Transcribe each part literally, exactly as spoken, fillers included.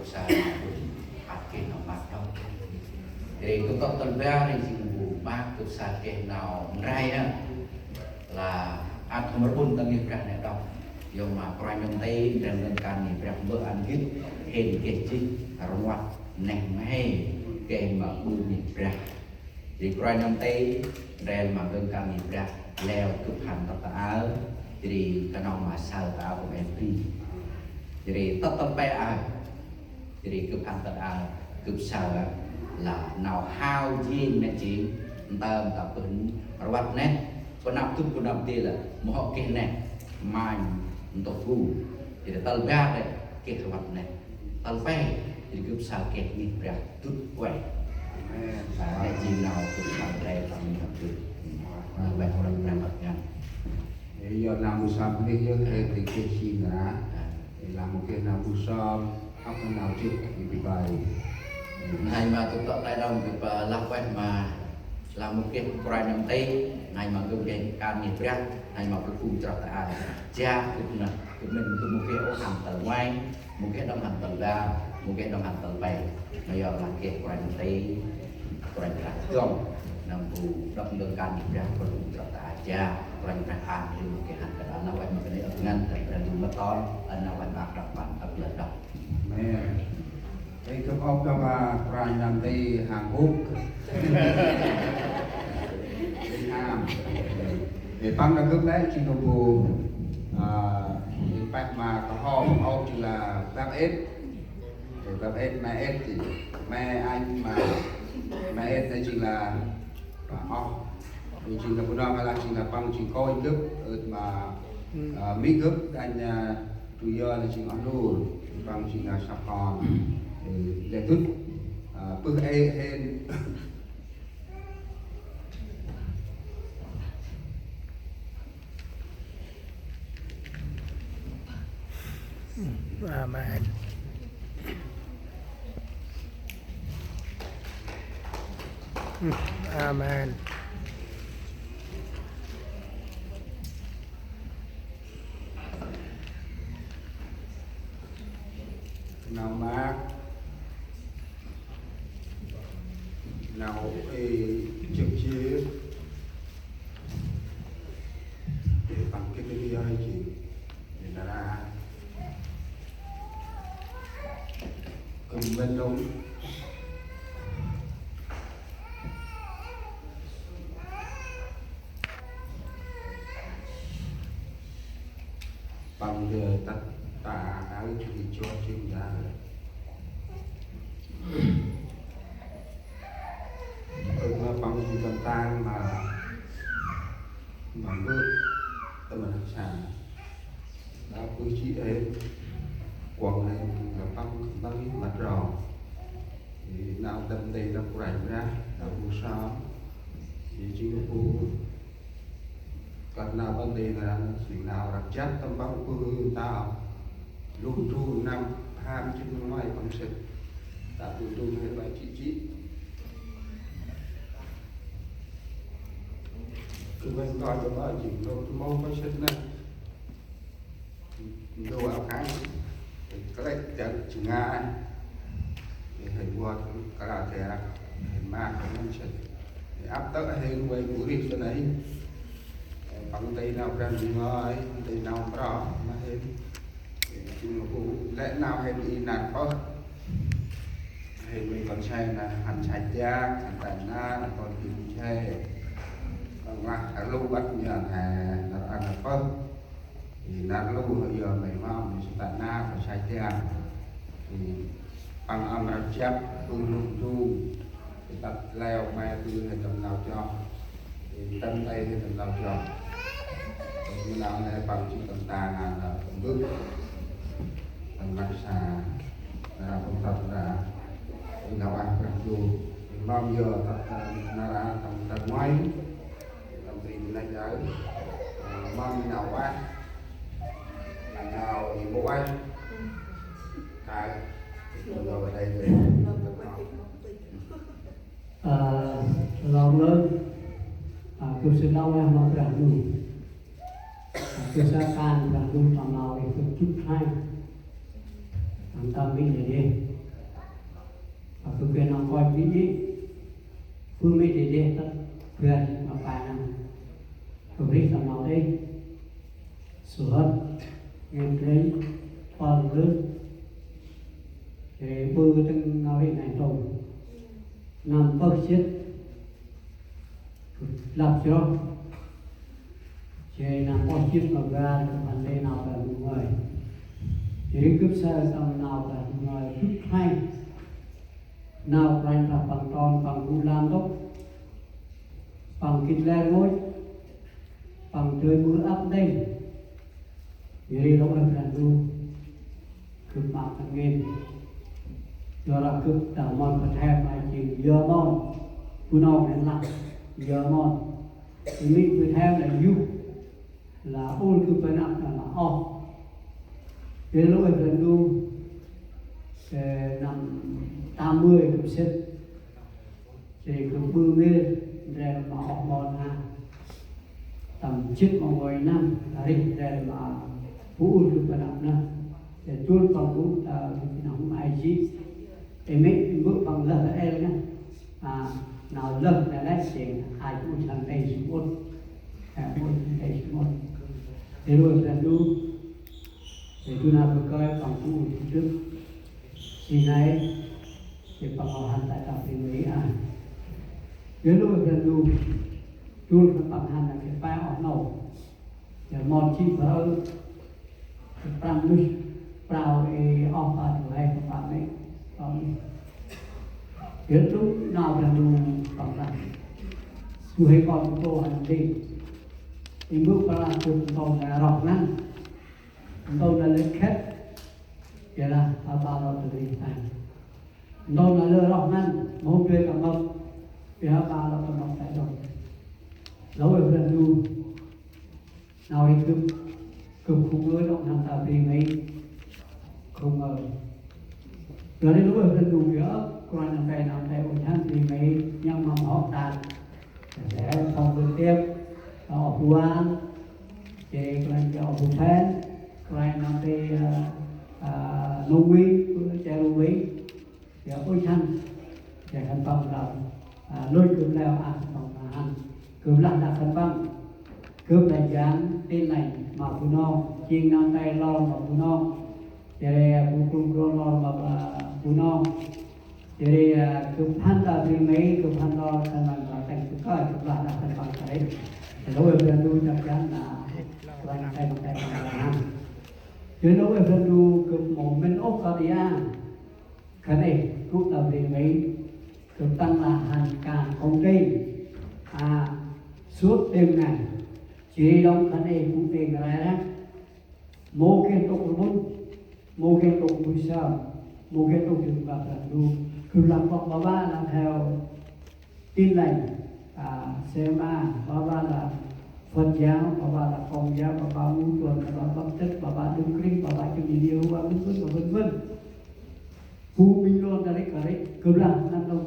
Sa ăt geh nau maak đŏng. Jêh ri gâp tŏ tal bar ri jêng bu maak gâp sa geh nau mray nơh. Lah ăt hŏm rbŭn ta ngih Brah neh đŏng. Yor ma kôranh nơm nti, ndrel ngăn kan ngih Brah mbơh ăn gĭt, hên geh jêh rngot neh mhe, geh ma ƀư ngih Brah. Jêh ri kôranh nơm nti, ndrel ma ngăn kan ngih Brah, leo gâp hăn tât ta aơ, jêh ri knŏng ma saơ ta aơ kŭm ê bri. Jêh ri tât tal pe aơ. Jêh ri gâp hăn tât aơ, gâp saơ lah nau hao jêng neh jêng, ntơm ta bơh rvăt neh, bơh năp dŭt bơh năp dê lah, mâu hŏ geh neh, manh ntŭk bu. Jêh ri tal bar lĕ geh rvăt neh. Tal pe, jêh ri gâp saơ geh ngih Brah dŭt ueh. Amen. Neh jêng nau gâp saơ lĕ tâm năp dŭt. Nau ueh rvăt neh ngăn. Ê, yor nau bu sơm neh yor, ê, ti geh jêng nra. Ê, lah mâu geh nau bu sơm, ăp nau jêh, ê, bi bai. Nây ma tŭ tŏ tay đŏng gâp, ơ, lah ueh ma, lah mâu geh kôranh nơm nti, nây ma gâp geh kan ngih Brah, nây ma gâp phung chroh ta aơ. Jêh gâp nơh, gâp mĭn gâp mâu geh ôh hăn tal ngoai, mâu geh đŏng hăn tal bar, mâu geh đŏng hăn tal pe. Ma yor lah geh kôranh nơm nti, kôranh Brah dŏng, nơm bu đŏng ngăn kan ngih Brah, kôranh phung chroh ta aơ. Jêh kôranh Brah ăn, ri mâu geh hăn kơt ăn lah ueh ma kơt nây ăp ngăn, kơt Brah du mât ton, ăn lah ueh ma đŏng păng ăp lĕ đŏng. Amen. Ê, gâp ôp đŏng, a, kôranh nơm nti Hàn Quốc. Việt Nam. Ê, păng nơh gâp lĕ jêng nơh bu, a, ê, păng ma kơho ôp jêng lah bác Êt. Ê, bác Êt, ma Êt jêng. Ma anh ma, ma Êt nây jêng lah, a, oh. Ê, jêng lah bu nơh ma lah jêng lah păng jêng kônh gâp, ơt ma, a, mê̆ gâp, đanh, a, Du Yor nây jêng oh nô, păng jêng lah săp kon. Ê, lĕ dŭt, a, bơh ê hên. Amen. Amen. Nau maak, nau, ê, jêh jêh, ê, păng gĭt ri ơi jêng, ê, nar aơ. Kơt mĭn đŏng. Păng dơi tât ta aơ jêh ri jot jêng đah. Ơ, ma păng jêng tâm tang ma, ma mbơh, tâm ma năk sa. Đah bơh jêh ê, kuŏng ê, ma păng tâm ma drŏng. Ê, nau tâm dơi tâm kôranh Brah, nau bu sơm. Ê, jêng bu Kơt nau păng dơi nây, jêng nau răk jăp tâm păng bơh ta. Lŭng du năm pham jêng nau ngoai păng sĭt. Ta bơh du nây ba jêh jêh. Kơt nau păng dơi nây jêng lŭng du mâu păng sĭt nây. Ndô ao khăn, kăl e dăk jêng ngai, hên văt kăl e dăk, hên ma kăl e mân sĭt, ăp tơ̆ hên vay bu rêh ta nây, păng dơi nau Brah Ndu ngơi, dơi nau mro, ma hên, jêng bu lĕ nau hên i nar pơh, hên vay kon se nây, hăn sai tiang, hăn tai nar, kon bi sai, păng lah lu băt nhăn he, nar ăn pơh. Thì nar lu hơ yơ mei mâm, mei sơ tăn nar, mei sai tiang. Thì păng ăm răk jăp, pưng lŭng du. Thì tât leo mei bơh hên tâm nau chroh. Thì tâm tây hên tâm nau chroh. Thì mâu nau nây păng jêng tâm tang ngan nau păng bơh. Păng măt sa, nau păng tât nau. Thì nau ah Brah Ndu. Thì mâm yơ tât nau, nau ah tâm tât ngoai. Tâm bri nây jao, ơ, mâm nau ueh, nau i bu ueh, kai, nau ueh dei dei. Ơ, lŏng lơn, ơ, gâp sĭt lŏng ueh ma Brah Ndu. Ơ, gâp sĭt kan Brah Ndu tâm nau i gâp jŭt hăn. Tâm tâm bri nây dê. Bơh mê̆ dê deh tât bar jê̆t ma pe năm. Kơp rêh tâm nau đê̆. Sŭ hăt, ngăn krênh, pâl rơh. Jêh ri ƀư tĭng nau rêh nai tông. Năm pơh jê̆t. Lăp chroh. Jêh ri năm pơh jê̆t ma bar kơp hăn lĕ nau Brah Ndu ngơi. Jêh ri kơp saơ tâm nau Brah Ndu ngơi. Kơp khlay. Nau Kôranh Brah Păng ton Păng gŭ lam ntŭk, Păng gĭt lĕ rngôch, Păng dơi mơ ăp ntil. Jêh ri lŏ ueh Brah Ndu, gâp mơak ngăn. Yor lah gâp tă mon bơthem ma jêng yor mon. Bunong hên lah yor mon. Ơ mê̆ bơthem lah yuh. Lah ur gâp bơnăp nơh lah oh. Jêh ri lŏ ueh Brah Ndu, ơ, năm tám mươi gâp sĭt. Jêh ri gâp ƀư mir, ndrel ma oh mon ha. Tâm jê̆t ma nguay năm, rêh ndrel ma bu ur gâp bơnăp nơh. Jêh ri dôl Păng gŭ ta gâp nơh ma ai jê̆. Ơ mê̆, ơ mê̆ Păng lơh ta el nơh. A, nau lơh nau lĕ jêng ai bu ur hăn tê sŭm ŭt. A, bu ur hăn tê sŭm ŭt. Jêh ri lŏ ueh Brah Ndu. Jêh ri du nau bơh kơi Păng bu ur hăn tŭk. Jêh nây, jêh Păng lŏ hăn ta ta bri mê̆ a. Jêh ri lŏ ueh Brah Ndu. Dôl khân păng hăn nau geh pe oh nô. Jêh mon jê̆ prao, prăm nuyh, prao ê oh pa du he khân păng nê, prao nuyh. Jêh ri lŏ nau Brah Ndu Păng lah. Du he kon bu tô hăn dê. Ê bu pa lah du tô nê roh ngăn. Ntô nê lĕ khĕt. Jêh lah, pa pa lŏ tơgri ta. Ntô nê lĕ roh ngăn, mâu dơi ta mâp. Jêh pa lŏ ta mâp ta dŏng. Lŏ ueh Brah Ndu. Nau ri gâp, gâp khŭm ngơi dŏng hăn ta bri mê̆. Khŭm ngơi. Yor ri lŏ ueh Brah Ndu geh âk, kôranh nau tê, nau tê ueh hăn bri mê̆, nhăng ma mhŏ ta. Sẽ không liên tiếp, oh, bu an. Jêh ri kôranh oh, bu phen. Kôranh nau tê, ơ, ơ, nông uy, bu che nông uy. Jêh ŭch hăn, jêh khân păng đŏng, a, lôch gâp leo a khân păng ma hăn. Gâp lah đă khân păng. Gâp lah jang Tin Lành ma Bunong, jêng nau tê lor ma Bunong. Jêh ri, a, bu krŭng krôn lor ma, a, Bunong. Jêh ri, a, gâp hăn ta bri mê̆, gâp hăn lor khân păng ta têng bơh kơi, gâp lah đă khân păng ta rêh. Jêh ri lŏ ueh Brah Ndu chắc chắn là kôranh tê ma tê ma hăn. Jêh ri lŏ ueh Brah Ndu gâp mâu mĭn ôh kơt yơh. Khân ê, gŭ ta bri mê̆, gâp tăng lah hăn kan kông têng. A, suôt têng nai. Jêh ri đŏng khân ê gŭ têng rai răng. Mâu geh tŭk rƀŭn, mâu geh tŭk mbui sơm, mâu geh tŭk jŭm ka Brah Ndu. Gâp lah kŏk ba ba lah theo Tin Lành, à, C M A, ba ba là Phật giáo, ba ba là Công giáo, ba ba Ngũ Tuần, ba ba Baptist, ba ba Đấng Christ, ba ba Chứng Minh Giê-hô-va, vân vân và vân vân. Bu minh luận ta rêh kơt rêh, gâp lah ngăn lŏng.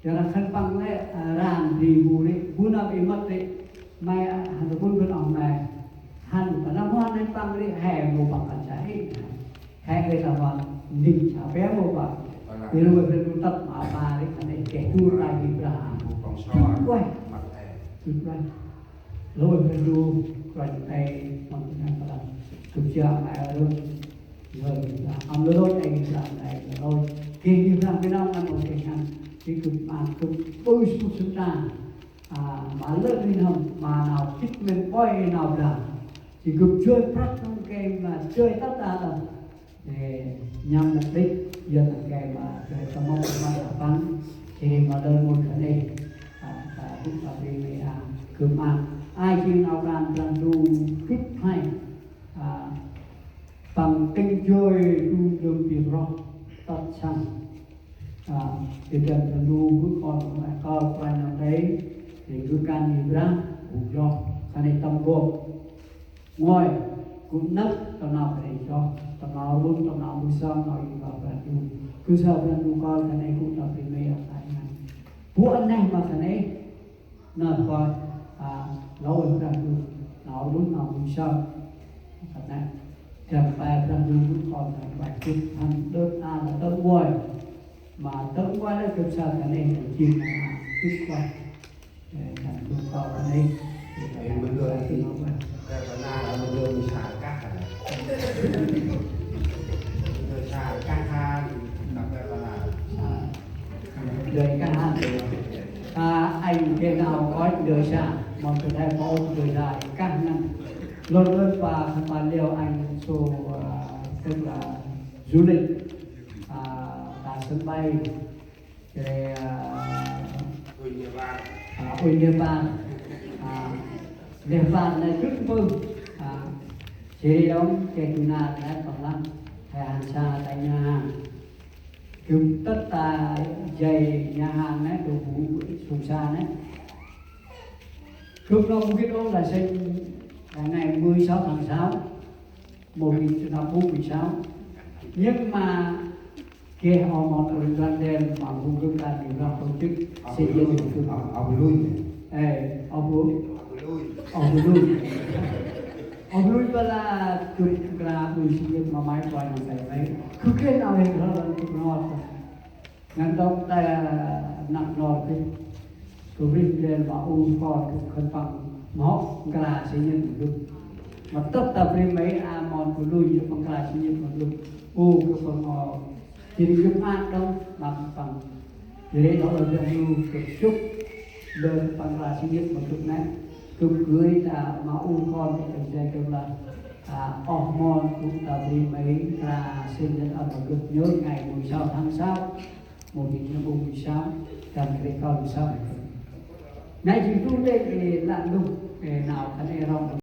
Yor lah khân păng lĕ, à, ran bri bu rêh, bu năp i mât rêh, may, à, hăn ta bun bun ŏng may, hăn ta năp huan nây păng rêh, he mâu păng kăn sa ê. He ê ta huan, ndĭng sa pe mâu păng. Ê lu ê phe lu tât ma pa rêh, kăn ê keh du ta hi bra. Ueh. Ueh. Lôch Brah Ndu, kôranh tê, măng tê ngan palan. Gâp jao ma rơh, lôch Brah, ăn lôch ê Brah, ê lôch. Geh Brah, geh nau ngăn, ôh geh ngăn. Geh gâp măng, gâp ƀư sŭt sŭt ta. À, ma lơh ri nơm, ma nau gĭt mĭn ƀoi nau Brah. Geh gâp joi prăk nơm geh ma joi tât ta nơm. Ê, nhăm năk đĭ, yơn năk gay ma, gay tâm mâp ma ta păng, jêh ri ma lơn môt khân ê, à, ta hŭt ta bri mê̆ a, gâp măng, ai jêng nau kan Brah Ndu, gâp khlay, à, păng tĭng joi, du ndơm bi roh, tât săng, à, jêh dăn Brah Ndu, gâp kon ma kơl, khlay nau tê, jêh gâp kan i Brah, gâp yoh, khân ê tâm bôk. Ngơi, gŭ nâp tâm nau kơt nây chroh, tâm nau rƀŭn, tâm nau mbui sơm, nau i ma Brah Ndu. Gâp sa Brah Ndu kơl khân ê gŭ tâm bri mê̆ a tai ngăn. Bu ăn neh ma khân ê, nơh kơl, a, lôch Brah Ndu, nau rƀŭn, nau mbui sơm. Khân ê, dăn pe Brah Ndu gŭ kơl khân ê gĭt hăn đơ̆t a nă tơ̆ uai. Ma tơ̆ ueh lĕ gâp sa kơt nây, jêng ma tŭ ueh. Ê, kơt nây tŭ ueh kơt nây. Ê, mân đŏng sa tŭ ueh. Ê, mân đŏng sa kah hăn. Mân đŏng sa kah hăn, kah hăn. Ê, kah hăn. Ê, anh geh nau kơt mân đŏng sa, mân đŏng sa kơt mân đŏng sa, kah hăn. Lŏn lŏn pa, pa leo anh số, à, tức là du lịch, à, ta sân bay. Ê, à, Unh Nepal. À, Unh Nepal. À, Nepal nây gâp mpôl. À, jêh ri đŏng, geh du nar nây păng lăng. He hăn sa ta nhà hàng. Gâp tât ta jay nhà hàng nây, dôl bu sông sa nây. Gâp nơm gĭt ôh là sinh, là ngày mười sáu tháng sáu, một nghìn chín trăm bốn mươi sáu. Nhưng mà geh oh mon ur Yuăn đen ma hôm gâp ta đi vào tổ chức xây dựng. Ê, oh bu, oh bu lui. Oh bu lui pa lah gâp nkra ur si gâp ma may kuai ma say may. Gâp geh nau hên rhơ lăng gâp ngot. Ngăn dŏng ta năp nor gâp. Gâp rêh ndrel ma u kon gâp khân păng mhŏ nkra si nhĭt ma gâp. Ma tât ta bri Mỹ a mon bu lui, gâp păng nkra si nhĭt ma gâp. U gâp păng mhŏ. Jêh ri gâp ăt đŏng ma khân păng. Jêh ri đŏng lơ gâp lu gâp sŭk. Lơ khân păng nkra si nhĭt ma gâp nây. Gâp gưi ta ma u kon gâp, jay gâp lah. À, oh mon gŭ ta bri Mỹ nkra si nhĭt ăn ma gâp nhớ ngày mười sáu tháng sáu, một nghìn chín trăm bốn mươi sáu, găn kri kon sa. Nây jêng du lịch, ê, lah lôh, ê, nau kơt nây rŏng.